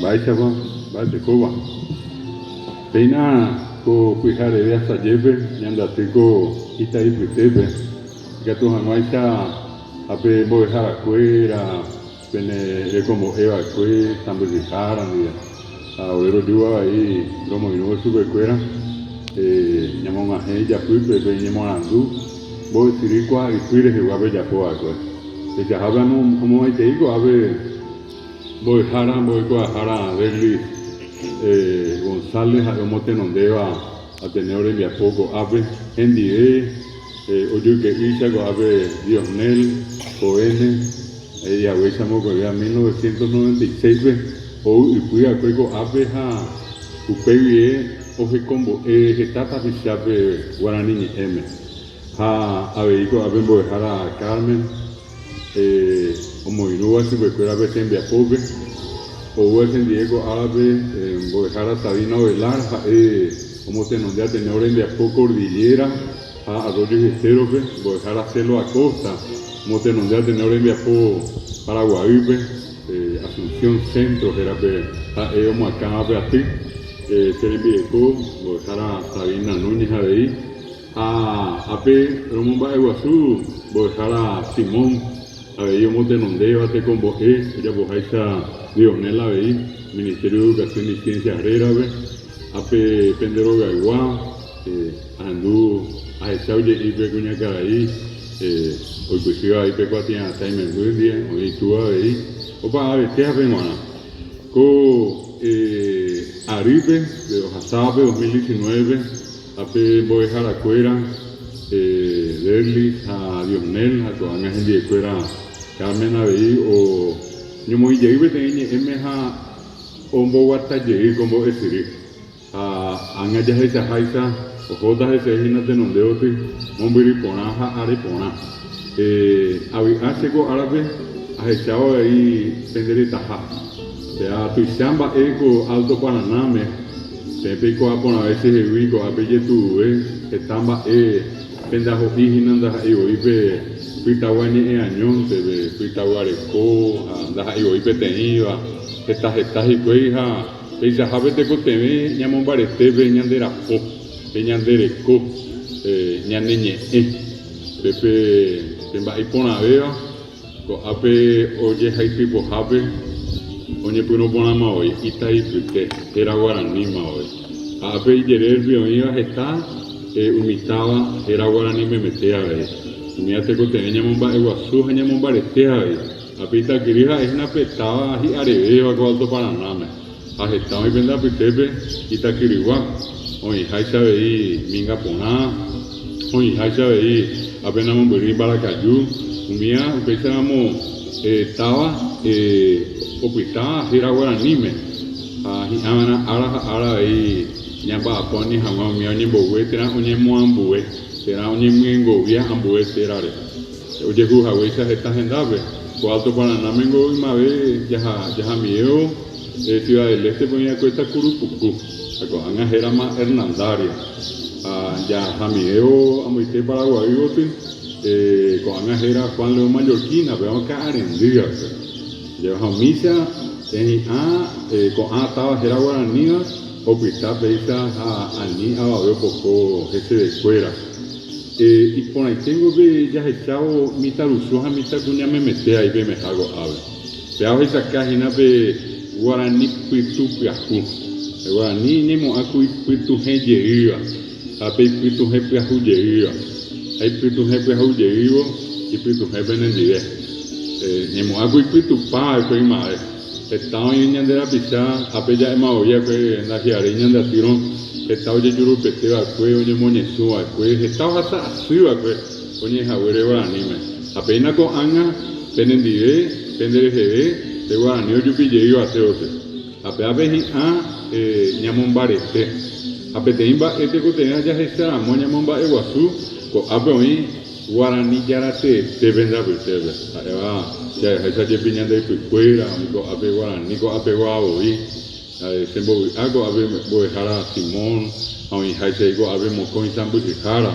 Mba'éichapa mba'etekóva. Péina ko pyhareve asajépe ñandeaty ko itaipytépe ikatu hag̃uáicha ápe mbo'eharakuéra pene rekombo'e va'ekue sãmbyhyhára ndive ha ore rojúva avei romoirũvo chupekuéra ñamog̃uahẽ ijapýpe pe ñemoarandu mbo'esyry kuaa'ypy rehegua pejapo va'ekue. Peichahápe amomaitei ko'ápe Mbo'ehára, mbo'ekuaahára Derlis González ha'e omotenondéva Ateneo rembiapo ko'ápe, hendive ojoyke'ýicha ko'ápe Diosnel Coene, he'i haguéicha mokõivéva 1996-pe ou ypy va'ekue ko'ápe ha upe guive ohekombo'e heta tapichápe guarani ñe'ẽme ha avei ko'ápe mbo'ehára Carmen Omoirũva chupekuéra pe tembiapópe, oúva chendive ko árape mbo'ehára Sabina Ovelar, ha'e omotenonde Ateneo rembiapo Cordillera ha Arroyo y Estero-pe, mbo'ehára Celo Acosta omotenonde Ateneo rembiapo Paraguaýpe, Asunción Centro hérape ha'e omoakãva pe aty, che rembireko mbo'ehára Sabina Núñez avei. Ha ápe romomba'eguasu mbo'ehára Simón avei omotenondéva tekombo'e ojapoháicha Dionel avei Ministerio de Educación y Ciencias rérape. Ápe pende rogaygua ahendu ahecha oje'i pe kuñakarai oipyhýva avei pe kuatia'atã imemby ndive oĩ itúva avei opavavetévape g̃uarã. Ko arýpe, pe ohasávape 2019-pe, Ha pe mbo'eharakuéra, Derlis ha Dionel ha ko'ág̃a hendivekuéra Carmen avei oñomoĩ jey peteĩ ñe'ẽme ha omboguata jey ko mbo'esyry. Ha ág̃a jahechaháicha ohóta hese hína tenonde gotyo mombyry porã ha are porã. Avy'a che ko árape ahechávo avei pende retaha. Péa tuicha mba'e ko Alto Paranáme. Peẽ peikuaa porãve chehegui ko'ápe ijetu'uve heta mba'e pendaho'i hína ndaha'éi voi pe pytagua ñe'ẽ añónte, pe pytagua reko ha ndaha'éi voi peteĩva, heta heta hikuái ha peichahápe tekotevẽ ñamombarete pe ñande rapo, pe ñande reko, pe ñane ñe'ẽ, pe pe mba'e iporãvéva. Ko'ápe ojehaitypohápe oñepyrũ porãma voi itaipyte, héra guaraníma voi. Ha ápe ijerérgui oĩva heta umi táva héra guarani memete avei. Umíva tekotevẽ ñamomba'eguasu ha ñamombarete avei. Ápe Itakyry ha'e hína pe táva hi'arevéva ko Alto Paranáme. Ha heta oĩ pende apytépe Itakyrygua, oĩháicha avei Minga Porã, oĩháicha avei ápe Namombyry Mbarakaju, umíva upéicharamo táva opyta héra guaraníme ha hi'ãva'erã ára ha ára avei ñamba'apo ani hag̃ua umíva oñembogue térã oñemoambue térã oñemyengovia ambue térare. Ojehu haguéicha heta hendápe, ko Alto Paranáme ngo ymave jahamiévo Ciudad del Este-pe oĩ'akue Takurupuku, ha ko'ág̃a hérama Hernandaria. Ha jahamiévo amoite Paraguay gotyo, ko'ág̃a héra Juan León Mallorquín, ha péva Ka'arendývape. Jeva ha umícha hi'ã ko'ã táva héra guaraníva opyta péicha ha ani avave opoko hesevekuéra. Iporãiténgo pe jahechávo mitãrusu ha mitãkuña memete ai pemeha ko'ápe. Péva ohechaka hína pe guarani pytu pyahu. Pe guarani ñaimo'ã ku ipytuhẽ jeýva ha pe ipytuhẽ pyahu jeýva. Ha ipytuhẽ pyahu jeývo ipytuhẽ penendive. Ñaimo'ã ku ipytupa va'ekue ymave. Heta oĩ ñande rapicha ápe ja'éma voi va'ekue ndahi'aréi ñande atýrõ, heta ojejurupete va'ekue, oñemoñesũ va'ekue, heta ohasa asy va'ekue oñe'ẽhaguére guaraníme. Ha péina ko'ág̃a penendive, pende reheve, pe guarani ojupi jey yvatévope. Ha pévape hi'ã ñamombarete. Ha peteĩ mba'e tekotevẽ jahecharamo ñamomba'eguasu, ko'ápe oĩ. Guarani jarateete pende apytépe, ha'éva jaheháicha jepi ñande ypykuéra, oĩ ko'ápe guarani ko'apegua voi, ha'e che mbovy'a ko'ápe mbo'ehára Simón ha oĩháicha ko'ápe mokõi sãmbyhyhára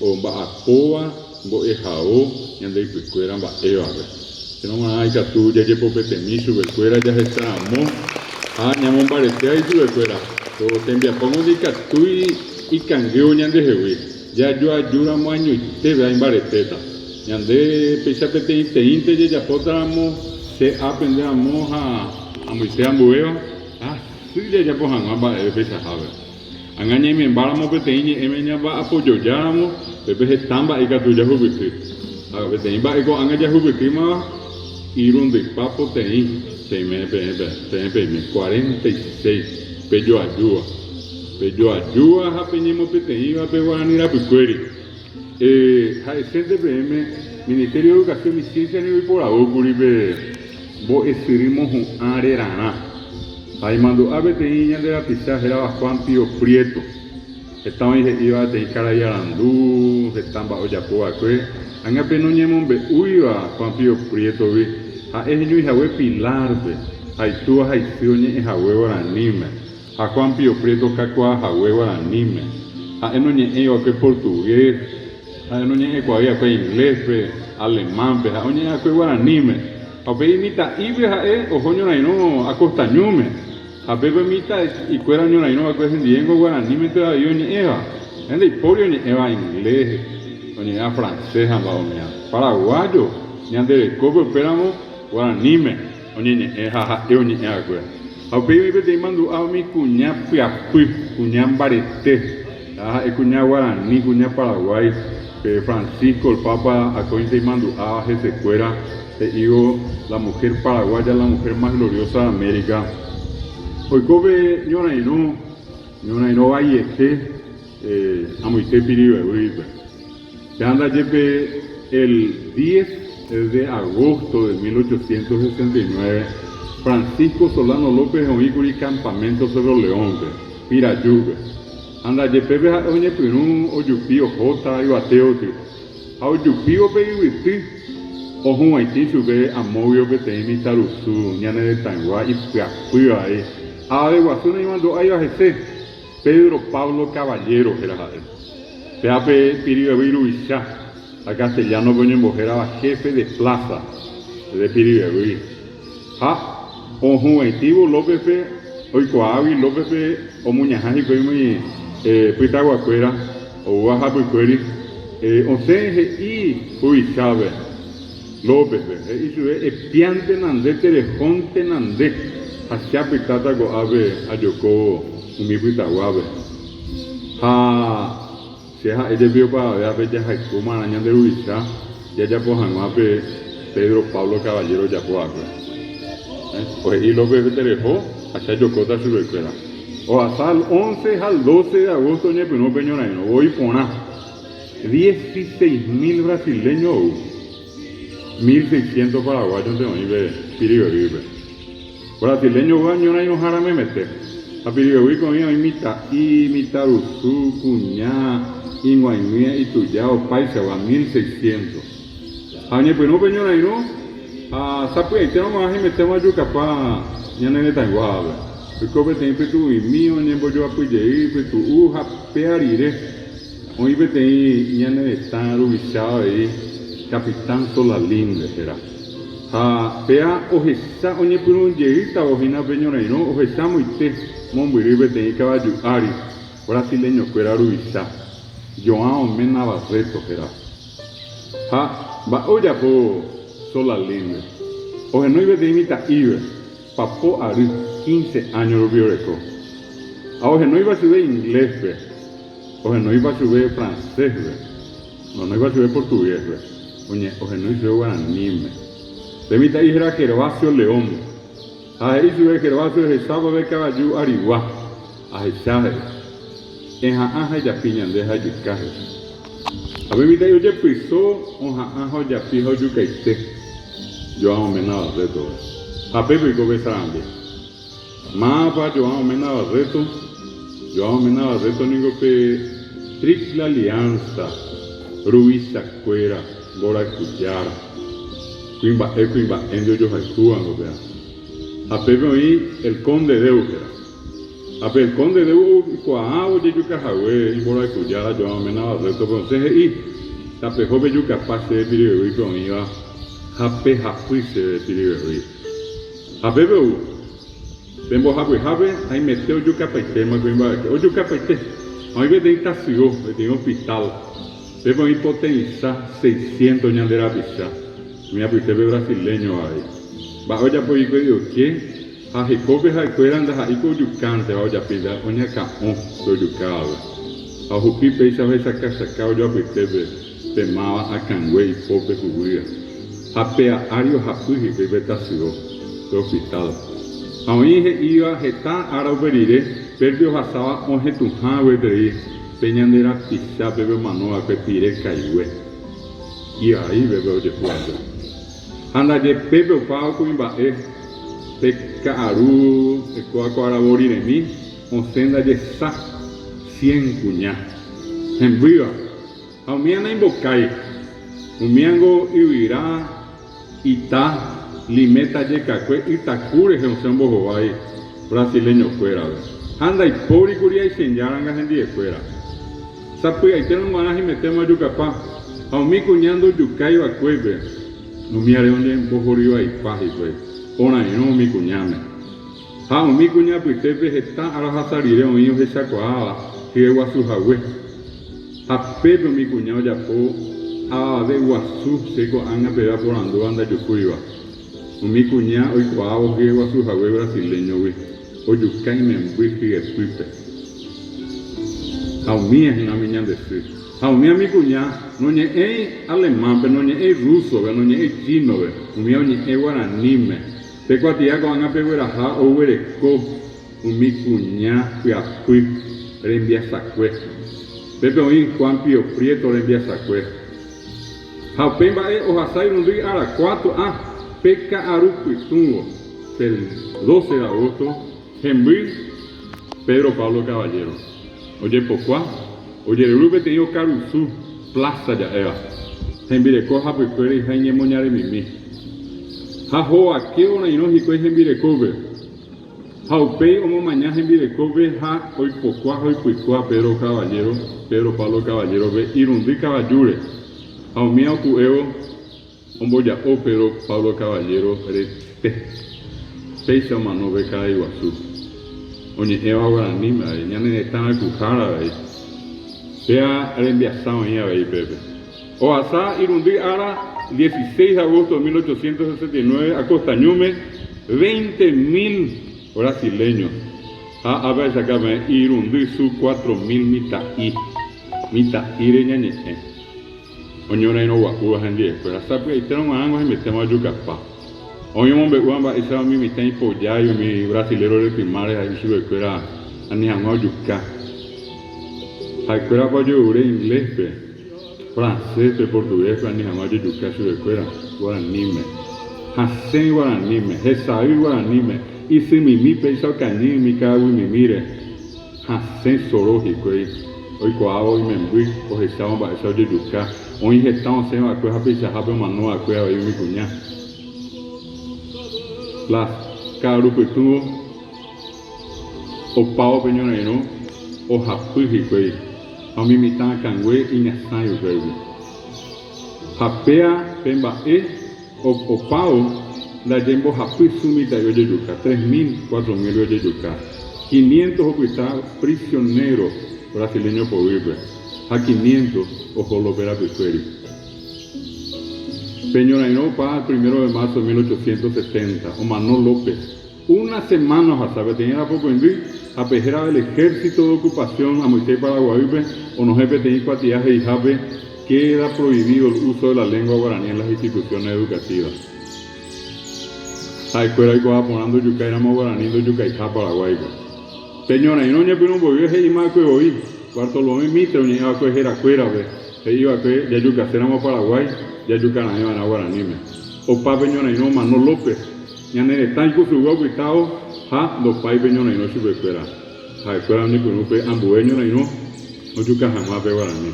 omba'apóva mbo'ehao ñande ypykuéra mba'évape. Chéro g̃uarã ikatu jajepopetemi chupekuéra jahecharamo ha ñamombaretéva ichupekuéra. Ko tembiapóngo ndikatúi ikangývo ñandehegui, jajoajúramo añoitépe aimbaretéta. Ñande péicha peteĩteĩnte jajapótaramo che ápe nde amo ha amoite ambuéva, hasy jajapo hag̃ua mba'eve peichahápe. Ág̃a ñaimembáramo peteĩ ñe'ẽme ñamba'apojojáramo, pépe heta mba'e ikatu jahupyty. Ha peteĩ mba'e ko'ág̃a jahupytýmava irundypa poteĩ peime peẽ peime, 46, pejoajúva. Pejoajúva ha peñemopeteĩva pe guarani rapykuéri. Ha'esénte peẽme, Ministerio de Educación y Ciencia ningo oiporavókuri pe mbo'esyry mohu'ã rerarã. Ha imandu'a peteĩ ñande rapicha hérava Juan Pío Prieto. Heta oĩ he'íva peteĩ karai arandu, heta mba'e ojapo va'ekue. Ág̃a pe noñemombe'úiva Juan Pío Prietogui, ha'e heñói hague Pilar-pe, ha itúva ha isy oñe'ẽ hague guaraníme. Ha Juan Pío Prieto okakuaa hague guaraníme. Ha'e noñe'ẽi va'ekue portugués, ha'e noñe'ẽkuaái va'ekue inglés-pe, alemán-pe, ha'e oñe'ẽ va'ekue guaraníme. Ha upéi imitã'ípe ha'e oho ñorairõ Acosta Ñúme. Ha pépe mitã'ikuéra oñorairõ va'ekue hendivéngo guaranímente avei oñe'ẽva. Ha'e ndaipóri oñe'ẽva inglés, oñe'ẽva francés ha mba'omíva. Paraguayo ñande rekópe upéramo guaraníme oñeñe'ẽ ha ha'e oñe'ẽ va'ekue. Ha upéi oĩ peteĩ mandu'a umi kuña pyapy, kuña mbarete, ha ha'e kuña guarani, kuña paraguái, pe Francisco el Papa akóinte imandu'áva hesekuéra, he'ívo la mujer paraguaya la mujer más gloriosa de América. Oiko pe ñorairõ, ñorairõ vaiete amoite Piribebuýpe. Pe andaje pe el diez de agosto de 1869, Francisco Solano López oĩkuri campamento Cerro León-pe, Pirajúpe. Andaje pépe ha'e oñepyrũ ojupi ohóta yvatéoty, ha ojupívo pe yvyty, ohuvaitĩ chupe amóguio peteĩ mitãrusu ñane retãygua ipyapýva ai, avave guasu naimandu'áiva hese. Pedro Pablo Caballero héra ha'e. Péva pe Piribebuy ruvicha ha castellano-pe oñembohérava jefe de plaza de Piribebuy. Ha ohuvaitĩvo López-pe, oikuaágui López-pe omuñaha hikuái umi pytaguakuéra oúva hapykuéri, osẽ he'i huvichápe López-pe, he'i chupe, Epiántena nde, terehóntena nde, ha che apytáta ko'ápe ajokóvo umi pytaguápe. Ha che ha'e jepi opavavévape jahayhúmarã ñande ruvicha jajapo hag̃ua pe Pedro Pablo Caballero ojapo va'ekue. Ohe'i López-pe tereho ha che ajokóta chupekuéra. Ohasa al once ha al doce de agosto oñepyrũ pe ñorairõ, voi porã. Dieciséis mil brasileño ou, mil seiscientos paraguáyonte oĩ pe Piribebuýpe. Brasileño oúva ñorairõhára memete, ha Piribebuýpe oĩ oĩ mitã'i, mitãrusu, kuña, ig̃uaig̃uia, ituja, opaichagua, mil seiscientos. Ha oñepyrũ pe ñorairõ ha sapy'aitérõ g̃uarã hemetéma ojukapa ñane retãyguávape. Oiko peteĩ pytu'u'imi oñembojoapyjey pytu'u ha péa rire. Oĩ peteĩ ñane retã ruvicha avei Capitán Solalinde héra. Ha péa ohecha oñepyrũ jeýtavo hína pe ñorairõ ohecha moite mombyry peteĩ kavaju ári brasileñokuéra ruvicha, João Mena Barreto héra. Ha mba'e ojapo Solalinde? Ohenói peteĩ mitã'íve, papo ary, quince áño rupi oreko. Ha ohenóiva chupe inglés-pe. Ohenóiva chupe francés-pe, ohenóiva chupe portugués-pe, ohenói chupe guaraníme. Pe mitã'i héra Gervasio León. Ha he'i chupe Gervasio ohecháva pe kavaju arigua. Ahecha, he'i. Eha'ã ha ejapi ñande ha ejuka, he'i. Ha pe mitã'i ojepyso, oha'ã ha ojapi ha ojukaite. João Mena Barreto-pe. Ha pépe oiko pe sarambi. Mávapa João Mena Barreto? João Mena Barreto ningo pe Triple Alianza ruvichakuéra mborayhujára, kuimba'e kuimba'éndi ojohayhúvango péva. Ha pépe oĩ El Conde Deu héra. Ha pe El Conde Deu oikuaávo ojejukahague imborayhujára João Mena Barreto-pe osẽ he'i, Tapeho pejukapa chéve Piribebuýpe oĩva. Ha pehapy chéve Piribebuy. Ha pépe ou. Pe mbohapyhápe haimete ojukapaitéma kuimba'ekue. Ojukapaite. Ha oĩ peteĩ tasyo, peteĩ hospital. Pépe oĩ poteĩcha seiscientos ñande rapicha, umi apytépe brasileño avei. Mba'e ojapo hikuái oke ha hekópe ha'ekuéra ndaha'éi ko ojukánteva ojapíta oñakã'o pe ojukávape. Ha ohupi péicha ohechakachaka ojoapytépe pe máva akãngue ipópe huguýva. Ha péa ári ohapy hikuái pe tasyo, pe hospital. Ha oĩ he'íva heta ára upe rire, pépe ohasáva ohetũha gueterei Pe ñande rapicha peve omano va'ekue pire kaigue, ivai peve ojehu va'ekue. Ha ndaje pépe opáva kuimba'e pe ka'aru hekóva ko aravo riremi osẽ ndaje sa cien kuña hembýva ha umíva naimbokái, umívango yvyra, ita, limeta jekakue ytaku rehe osẽ ombohovái brasileño-kuérape ha ndaipóri kuri aichenjáranga hendive-kuéra. Sapy'aitérõ g̃uarã himetéma ojukapa ha umi kuña ndojukái va'ekuépe umi are oñembohoryvaipa hikuái orairõ umi kuñáme. Ha umi kuña apytépe heta ára ohasa rire oĩ ohechakuaáva hyeguasu hague. Ha pépe umi kuña ojapo avave guasu che ko'ág̃a peve aporandúva ndajukúiva. Umi kuña oikuaávo hyeguasu hague brasileño-gui, ojuka imemby hyepýpe. Ha umía hína umi ñande sy. Ha umía umi kuña noñe'ẽi alemán-pe, noñe'ẽi ruso-pe, noñe'ẽi chino-pe, umía oñe'ẽ guaraníme. Pe kuatia ko'ág̃a pegueraha oguereko umi kuña pyapy rembiasakue. Pépe oĩ Juan Pío Prieto rembiasakue. Ha upéi mba'e ohasa irundy ára cuatro a pe ka'aru pytũvo, pe doce de agosto, hemby Pedro Pablo Caballero. Ojepokua, ojeruru peteĩ okarusu, plaza ja'éva, hembireko hapykuéri ha iñemoñaremimi. Ha hovake orairõ hikuái hembirekópe. Ha upéi omomaña hembirekópe ha oipokua ha oipykua Pedro Caballero, Pedro Pablo Caballero-pe irundy kavajúre. Ha umíva oku'évo omboja'o Pedro Pablo Caballero rete. Péicha omano pe karai guasu. Oñe'ẽva guaraníme avei, ñane retã rayhuhára avei. Péa rembiasa oĩ avei pépe. Ohasa irundy ára 16 de agosto de 1869 Acosta Ñúme veinte mil brasileños ha ápe ahechaka peẽ irundy su cuatro mil mitã'i, mitã'íre ñañe'ẽ, oñorairõ gua'úva hendivekuéra. Sapy'aitérõ g̃uarãngo hembetéma ojukapa. Oĩ omombe'úva mba'éichapa umi mitã ipojái umi brasilero retymáre ha ichupekuéra ani hag̃ua ojuka. Ha'ekuérapa ojerure inglés-pe, francés-pe, portugués-pe ani hag̃ua ojejuka chupekuéra guaraníme. Hasẽ guaraníme, hesay guaraníme, isymimi péicha okañy umi ka'aguymimíre. Hasẽ soro hikuái oikuaávo imemby ohechávo mba'éicha ojejuka. Oĩ heta osẽ va'ekue ha peichahápe omano va'ekue avei umi kuña. Las ka'arupytũvo. Opávo pe ñorairõ ohapy hikuái ha umi mitã akãngue iñasãi upégui. Ha péa pe mba'e opávo ndaje mbohapy su mitã'i ojejuka, 3000, 4000-gui ojejuka, quinientos opyta prisionero brasileño poguýpe ha quinientos oho López rapykuéri. Pe ñorairõ opa el primero de marzo de 1870, omano López. Una semana ohasa peteĩ arapokõindy ha pe hérava el Ejército de Ocupación amoite Paraguaýpe onohẽ peteĩ kuatia he'ihápe Queda prohibido el uso de la lengua guaraní en las instituciones educativas. Ha'ekuéra oikuaa porã ndojukáiramo guarani ndojukaiha Paraguáipe. Pe ñorairõ ñepyrũ mboyve he'imava'ekue voi, Bartolomé Mitre oñe'ẽva'ekue herakuérape, he'iva'ekue jajukaséramo Paraguái, jajukara'ẽva'erã guaraníme. Opa pe ñorairõ omano López. Ñane retã ikusugue opytávo ha ndopái pe ñorairõ chupekuéra. Ha'ekuéra oñepyrũ pe ambue ñorairõ ojuka hag̃ua pe guarani.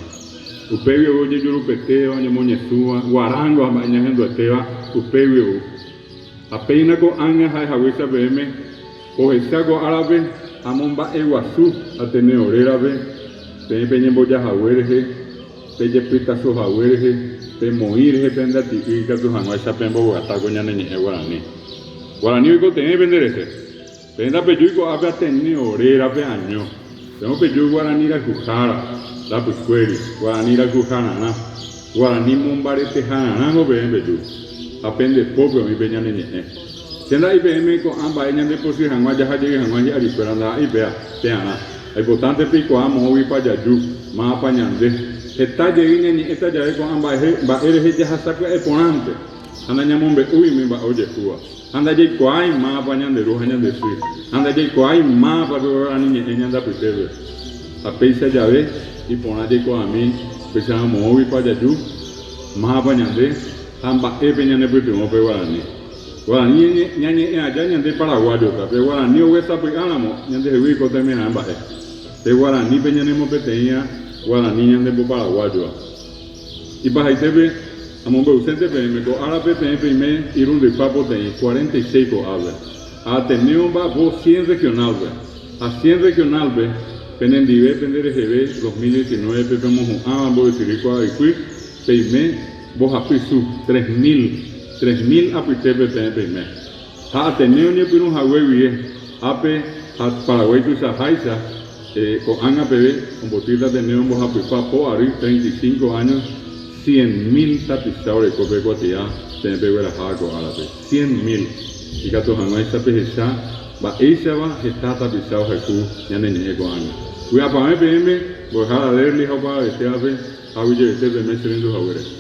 Upégui ou ojejurupetéva, oñemoñesũva, guarángo ha mba'e ñahenduetéva, upégui ou. Ha péina ko'ág̃a ha'ehaguéicha peẽme, pohecha ko árape amomba'eguasu Ateneo rérape, peẽ peñemboja hague rehe, pejepytaso hague rehe. Pemoĩ rehe pende ati'y ikatu hag̃uáicha pemboguata ko ñane ñe'ẽ guarani. Guarani oikotevẽ pende rehe. Peẽ ndapejúi ko'ápe Ateneo rérape año. Peẽ opeju guarani rayhuhára rapykuéri, guarani rayhuhararã, guarani mombaretehararãngo peẽ peju. Ha pende pópe oĩ pe ñane ñe'ẽ. Che nda'éi peẽme ko'ã mba'e ñandepochy hag̃ua jaha jey hag̃ua hi'arikuéra ndaha'éi péa, pearã. Aipotánte peikuaa moõguipa jaju, mávapa ñande. Heta jey ñañe'ẽta jave ko'ã mba'e rehe jahasa pya'e porãnte ha nañamombe'úi umi mba'e ojehúva. Ha ndajaikuaái mávapa ñande ru ha ñande sy, ha ndajaikuaái mávapa pe guarani ñe'ẽ ñande apytépe. Ha péicha jave iporã jaikuaami upéicharõ moõguipa jaju, mávapa ñande ha mba'épe ñanepytyvõ pe guarani. Guarani ñañe'ẽ aja ñande paraguáyota, pe guarani oguesapy'áramo ñandehegui oikóta oimeraẽ mba'e. Pe guaranípe ñanemopeteĩva guarani ñandemboparaguáyova. Ipahaitépe, amombe'usénte peẽme, ko árape peẽ peime irundypa poteĩ, 46 ko'ápe. Ha Ateneo omba'apo cien regional-pe. Ha cien regional-pe, penendive pende reheve 2019-pe pemohu'ãva mbo'esyry kuaa'ypy, peime mbohapy su, 3000, 3000 apytépe peẽ peime. Ha Ateneo oñepyrũ hague guie, ápe ha Paraguái tuichaháicha, ko'ág̃a peve ombotýta Ateneo mbohapypa po ary, 35 años, cien mil tapicha oreko pe kuatia peẽ pegueraháva ko árape. Cien mil. Ikatu hag̃uáicha pehecha mba'éichava heta tapicha ohayhu ñane ñe'ẽ ko'ág̃a. Vy'apavẽ peẽme, mbo'ehára Derli ha opavavetévape, ha aguyjevete peime che rendu haguére.